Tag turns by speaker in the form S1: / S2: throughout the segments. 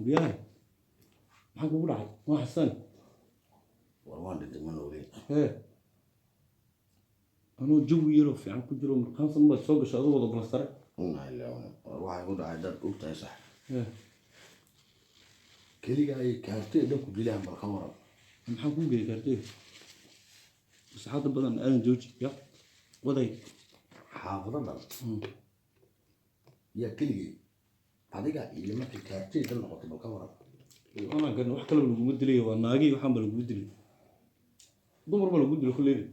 S1: Guryaha maxaa kugu dhacay? Waa xasan.
S2: War waan dhintay, ma nooleyn.
S1: Hee, anuu jawi yaroo fiican ku jiro markaansan baad soo gashay adoo wada balastare.
S2: Inaa ilaahi, war waxay ku dhacay dad og tahay, sax.
S1: Hee.
S2: Keliga ay kaartay dhan ku dilaan, bal ka waran?
S1: Maxaa kuu geeyay kaartay? Masaxaada badan aadan jooji ya waday.
S2: Xaafado dhan yaa keligay adiga iyo markay kaartay dhan noqotay, bal ka waran?
S1: Anaa garan, wax kaleba laguma dilay, waa naagii, waxaan ba lagugu dilay, dumar ba lagugu dilay kulleyba.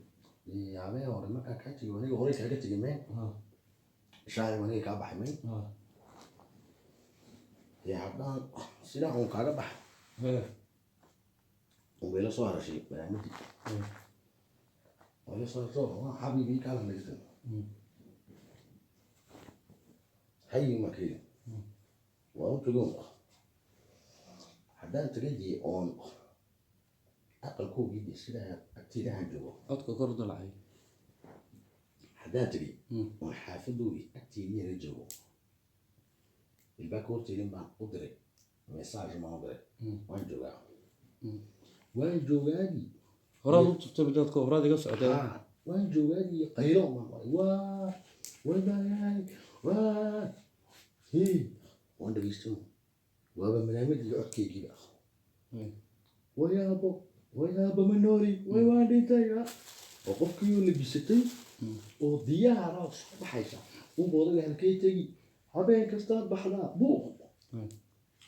S2: Habeen hore markaa kaa tegay, aniga horey kaaga tegay meen, shaahi aniga kaa baxay meen. Dee haddaan sidaa uun kaaga baxay, unbay la soo harashay barnaamijii way la soo harto, waa xabiibii kaa hadlaysan hayi markii waan u tago. Haddaan tagay dee oon aqalkoogii dee sidaa agteedahan joogo.
S1: Codka kor u dalacay.
S2: Haddaan tagay oon xaafadoodii agteedii yara joogo, ilbaabka horteedin baan u diray message, baan u diray: "Waan joogaa, waan joogaadii."
S1: Horaad u tubtay dadka, horaad iga socotay.
S2: Haa, waan joogaadii, qaylo baan qoray, waa way waa hee, waan dhegeysto, waaba barnaamijkii codkeygiiba. Wayaabo wayaabo, ma nooli, way waan dhintay oo qofkii oo labisatay oo diyaara oo soo baxaysa unba odaga halkee tegi, habeen kastaad baxdaa buuq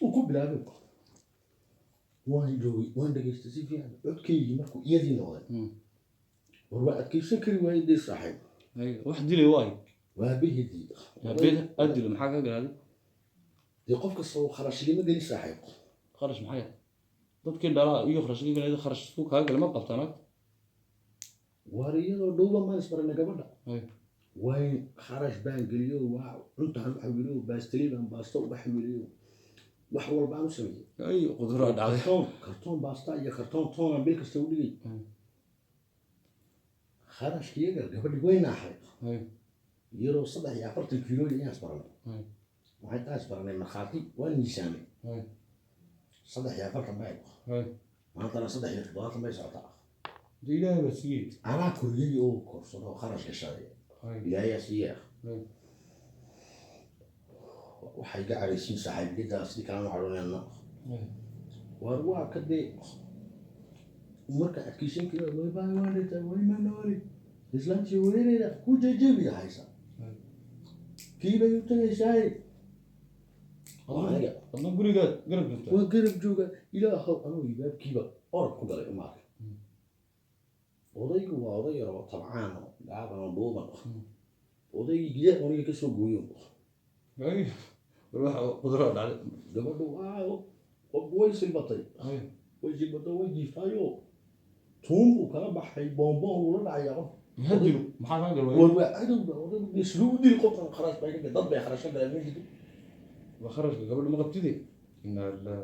S2: uu ku bilaabay. Waan joogay, waan dhegeystay si fiican codkeygii markuu iyadii noqday. War waa adkeysan kari waayey dee, saaxiib.
S1: Wax dilay waayo?
S2: Waa bihidii.
S1: Aabbeed aad dilo, maxaa ka galaaday?
S2: Dee qof kasta oo kharashlima geli, saaxiib.
S1: Kharash maxay? Dadkii dhalaa iyo kharash ka galay, kharash suu kaa galay ma qabtaan ag.
S2: War iyadoo dhowba maan isbarana gabadha. Wayn kharash baan geliyo, waa cuntaan u xawiliyo, baastali baan baasto uga xawiliyo, wax walbaan u sameeyey.
S1: Ay, quduraa dhacday.
S2: Kartoon kartoon baasta iyo kartoon toonaan bil kasta u dhigay. Kharashkiyaga gabadhi way naaxay. Iyadoo 43 kiilo inaan isbaranay. Waxay taa isbaranay, markhaati waan miisaamay. 43 bay, maantana 73 bay socotaa.
S1: Dee Ilaahay baa siiyey.
S2: Anaa koriyey oo korsado oo kharash gashaday. Ilaahayaa siiye. Waxay iga caraysiin saaxiibiyadaas, sidii kalena waxaa odhanayna. War waa ka dee marka adkeysan kari way baa, waan dhintay, way ma nooli, islaantii weynayda ku jejebiya haysa. Kii bay u tagaysaay. Aniga
S1: Adna gurigaad garab joogtaa.
S2: Waa garab jooga, ilaahow, anuu ibaabkiiba orod ku galay umaarka. Odaygu waa oday yar oo tabcaan oo gaaban oo dhuuban. Odaygii gidaar aniga kasoo gooyo.
S1: Ay, war waxa quduraa dhacday.
S2: Gabadhu waa way silbatay. Way silbatay, way jiiftaayo, tuun buu kala baxay, boonboon uu la dhacayaa qof.
S1: Ha dilo, maxaa kaa galay?
S2: War waa cadowba odaygu, dee siduu u dili qofkan? Kharash bay ka dad bay kharash ka galeen ma jirto.
S1: Waa kharashka gabadha ma qabtide, inaa lillahi.